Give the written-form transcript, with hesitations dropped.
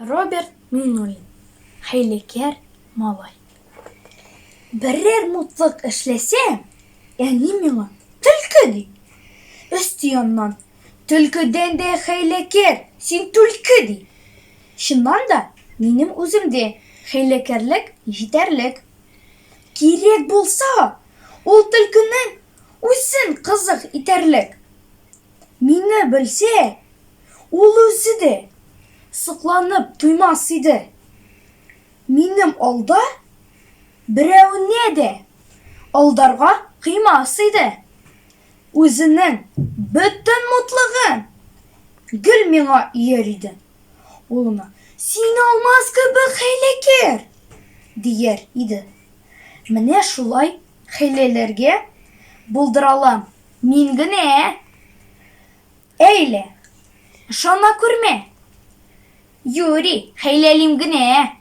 Роберт Миңнуллин. Хәйләкәр малай. Берәр мутлык эшләсәм, әни миңа төлке ди. Өсти аннан, төлкедән дә хәйләкәр, син түлке ди. Чыннан да, минем үземдә хәйләкәрлек җитәрлек. Кирәк булса, ул төлкенең үзен кызык итәрлек. Мине белсә, ул үзе дә сокланып туймас иде. Минем алда берәүне дә алдарга кыймас иде. Үзенең бөтен мутлыгын гел миңа өяр иде. Улына, Син алмаз кебек хәйләкәр! дияр иде. Менә шулай хәйләләргә булдыралам мин генә. Әй лә, ышана күрмә. Юри, хәйләлим генә.